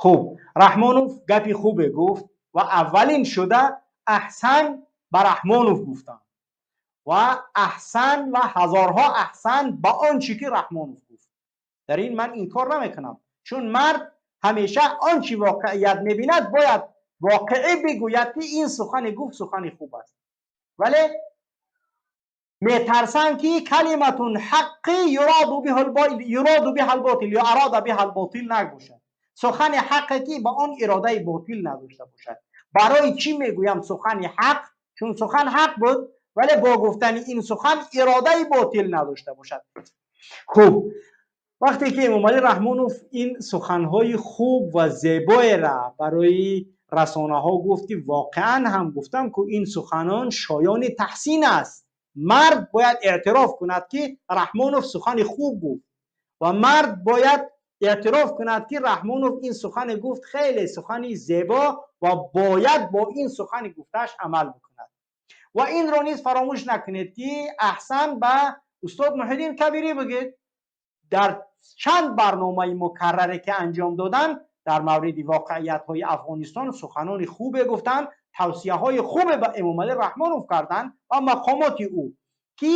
Хуб, Раҳмонов гапи хубе гуфт ва аввалин шуда аҳсан ба Раҳмонов гуфтанд ва аҳсан ва ҳазорҳо аҳсан ба он чӣ ки Раҳмонов гуфт. Дар ин ман инкор намекунам, чун мард ҳамеша он чӣ воқеият мебинад, бояд воқеӣ бигӯяд, ки ин сухане гуфт, сухани хуб аст. Вале метарсанд, ки كلمة الحق يراد بها الباطل ё أراد بها الباطل набошад, сухани ҳақе ки ба он иродаи ботил надошта бошад. Барои чӣ мегӯям сухани ҳақ? Чун сухан ҳақ буд, вале бо гуфтани ин сухан иродаи ботил надошта бошад. Хуб, вақте ки Эмомалӣ Раҳмонов ин суханҳои хуб ва зебоеро барои расонаҳо гуфт, ки воқеан ҳам гуфтам, ку ин суханон шоёни таҳсин аст. Мард бояд эътироф кунад, ки Раҳмонов сухани хуб гуфт, ва мард бояд эътироф кунад, ки Раҳмонов ин сухане гуфт, хеле сухани зебо, ва бояд бо ин сухани гуфтааш амал бикунад. Ва инро низ фаромӯш накунед, ки аҳсан ба устод Муҳиддин Кабирӣ бигӯед, дар чанд барномаи мукарраре ки анҷом доданд, дар мавриди воқеиятҳои Афғонистон суханони хубе гуфтанд, тавсияҳои хубе ба Эмомалӣ Раҳмонов карданд ва мақомоти ӯ, ки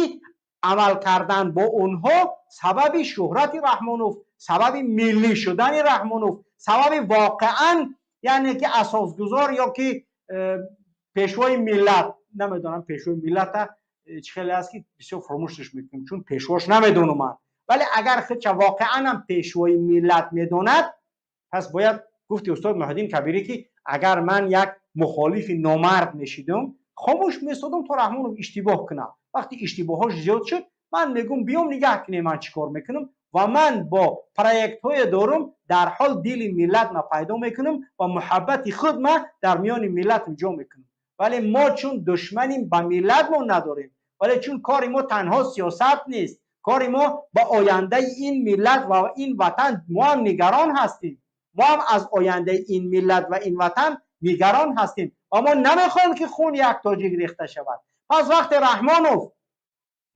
амал кардан бо онҳо сабаби шӯҳрати Раҳмонов, сабаби миллӣ шудани Раҳмонов, сабаби воқеан, яъне ки асосгузор ё ки пешвои миллат, намедонам, пешвои миллата чӣ хеле аст, ки бисёр фаромӯшаш мекунем, чун пешвош намедонам ман. Вале агар худша воқеан ҳам пешвои миллат медонад, пас бояд гуфти устод Муҳиддин Кабирӣ, ки агар ман як мухолифи номард мешидум, хомӯш местодам, то Раҳмонов иштибоҳ кунад. Вақте иштибоҳош зиёд шуд, ман мегӯм: биём, нигаҳ кунем, ман чӣ кор мекунам ва ман бо проектҳое дорум, дар ҳол дили миллат ма пайдо мекунам ва муҳаббати худ ма дар миёни миллат ҷо мекунам. Вале мо чун душманим ба миллатмон надорем, вале чун кори мо танҳо сиёсат нест, кори мо ба ояндаи ин миллат ва ин ватан, мо ҳам нигарон ҳастем. Мо ҳам аз ояндаи ин миллат ва ин ватан нигарон ҳастем ва мо намехоҳем, ки хун як тоҷик рехта шавад. Пас вақте Раҳмонов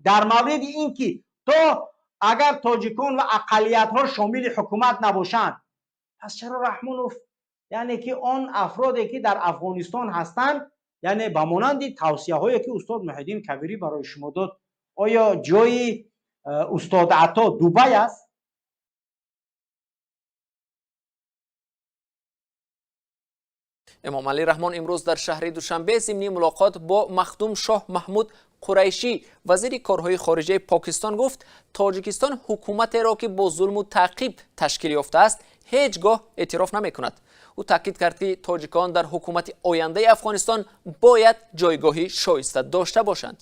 дар мавриди ин ки то агар тоҷикон ва ақаллиятҳо шомили ҳукумат набошанд, пас чаро Раҳмонов, яъне ки он афроде ки дар Афғонистон ҳастанд, яъне ба монанди тавсияҳое ки устод Муҳиддин Кабирӣ барои шумо дод, оё ҷои устод Ато Дубай аст? Эмомалӣ Раҳмон имрӯз дар шаҳри Душанбе зимни мулоқот бо Махдум Шоҳ Маҳмуд Қурайшӣ, вазири корҳои хориҷаи Покистон, гуфт, Тоҷикистон ҳукуматеро, ки бо зулму таъқиб ташкил ёфтааст, ҳеҷ гоҳ эътироф намекунад. Ӯ таъкид кард, ки тоҷикон дар ҳукумати ояндаи Афғонистон бояд ҷойгоҳи шоиста дошта бошанд.